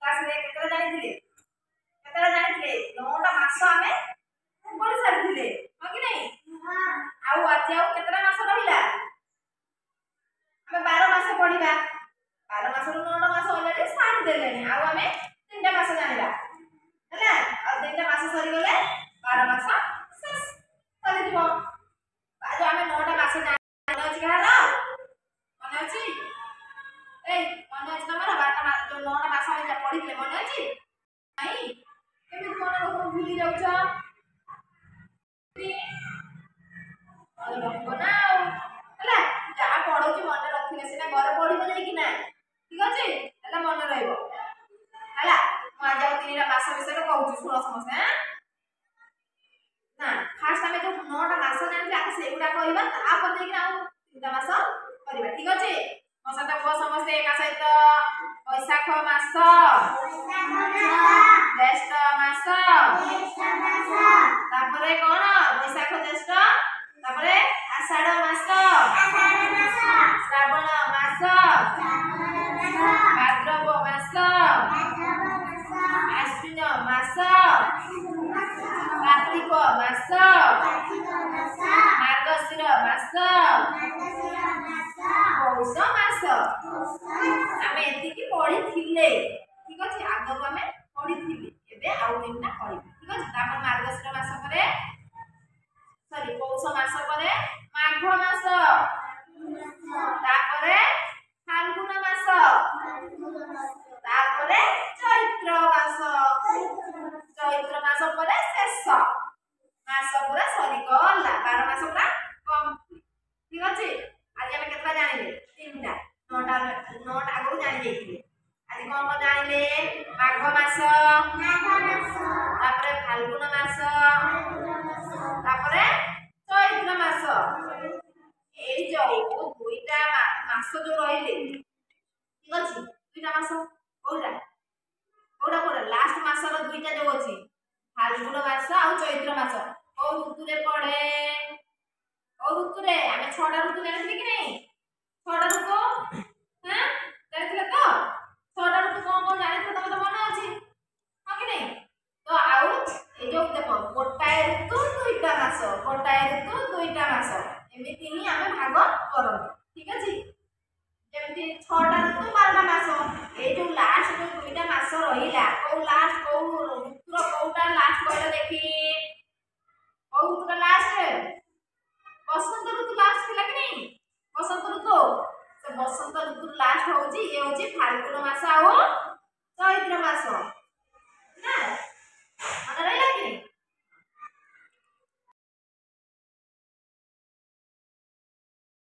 କ୍ଲାସରେ କେତେଟା ଜାଣିଥିଲେ? କେତେଟା ଜାଣିଥିଲେ? 9ଟା ମାସ ଆମେ ପଢି ସାରିଥିଲେ, ହଁ କି ନାଇଁ? ଆଉ ଆଜି ଆଉ କେତେଟା ମାସ ରହିଲା? ଆମେ 12 ମାସ ପଢିବା। 12 ମାସରୁ 9ଟା ମାସ ଅଲରେଡି ସାରି ଦେଲେଣି, ଆଉ ଆମେ 3ଟା ମାସ ଜାଣିବା। ହେଲା, ଆଉ 3ଟା ମାସ ସରିଗଲେ 12 ମାସ ଶେଷ ସରିଯିବ। ଯୋଉ ଆମେ 9ଟା ମାସ ମନେ ଅଛି କାହାର? ମନେ ଅଛି? ଏଇ, ମନେ ଅଛି ତମର? 12ଟା, ଯୋଉ 9ଟା ମାସ ଆମେ ପଢିଥିଲେ, ମନେ ଅଛି? ନାଇଁ? କେମିତି ମନେ ରଖୁନ, ଭୁଲି ଯାଉଛ? ମନେ ରଖିବ ନା ଆଉ। ହେଲା, ଯାହା ପଢଉଛି ମନେ ରଖିଲେ ସିନା ଘରେ ପଢିବ ଯାଇକିନା। ଠିକ ଅଛି, ହେଲେ ମନେ ରହିବ। ହେଲା, ମୁଁ ଆଜି ଆଉ 3ଟା ମାସ ବିଷୟରେ କହୁଛି, ଶୁଣ ସମସ୍ତେ। ନା, ଫାଷ୍ଟ ଆମେ ଯୋଉ 9ଟା ମାସ ଜାଣିଥିଲେ, ଆଗ ସେଇଗୁଡା କହିବା, ତାପରେ ଯାଇକିନା ଆଉ 3ଟା ମାସ କରିବା। ଠିକ ଅଛି? ମୋ ସହିତ କୁହ ସମସ୍ତେ ଏକା ସହିତ। ବୈଶାଖ ମାସ, ଜ୍ୟେଷ୍ଠ ମାସ, ତାପରେ କଣ? ବୈଶାଖ, ଜ୍ୟେଷ୍ଠ, ତାପରେ ଆଷାଢ ମାସ, ଶ୍ରାବଣ ମାସ, ଭାଦ୍ରବ ମାସ, ଆଶ୍ୱିନ ମାସ, କାର୍ତ୍ତିକ ମାସ, ମାର୍ଗଶିର ମାସ, ପୌଷ ମାସ। ଆମେ ଏତିକି ପଢିଥିଲେ। ଠିକ ଅଛି? ଆଗରୁ ଆମେ ପଢିଥିଲେ, ଏବେ ଆଉ 3ଟା ପଢିବେ। ଠିକ ଅଛି? ତାପରେ ମାର୍ଗଶିର ମାସ ପରେ, ସରି, ପୌଷ ମାସ ପରେ ମାଘ ମାସ, ତାପରେ ଫାଲ୍ଗୁନ ମାସ, ତାପରେ ଚୈତ୍ର ମାସ। ଚୈତ୍ର ମାସ ପରେ ଶେଷ ମାସ ପୁରା ସରିଗଲା, 12 ମାସ ପୁରା କମ୍ପ୍ଲିଟ। ଠିକ ଅଛି? ଆଜି ଆମେ କେତେଟା ଜାଣିଲେ? 3ଟା। 9ଟା, 9ଟା ଆଗରୁ ଜାଣି ଯାଇଥିଲେ। ଆଜି କଣ କଣ ଜାଣିଲେ? ମାଘ ମାସ, ତାପରେ ଫାଲ୍ଗୁନ ମାସ, ତାପରେ ଚୈତ୍ର ମାସ। ଏଇ ଯୋଉ 2ଟା ମାସ ଯୋଉ ରହିଲେ, ଠିକ ଅଛି, 2ଟା ମାସ କୋଉଟା କୋଉଟା କୋଉଟା? ଲାଷ୍ଟ ମାସର 2ଟା ଯୋଉ ଅଛି, ଫାଲ୍ଗୁନ ମାସ ଆଉ ଚୈତ୍ର ମାସ, କୋଉ ଋତୁରେ ପଡେ? କୋଉ ଋତୁରେ? ଆମେ 6ଟା ଋତୁ ଜାଣିଥିଲେ କି ନାଇଁ? 6ଟା ଋତୁ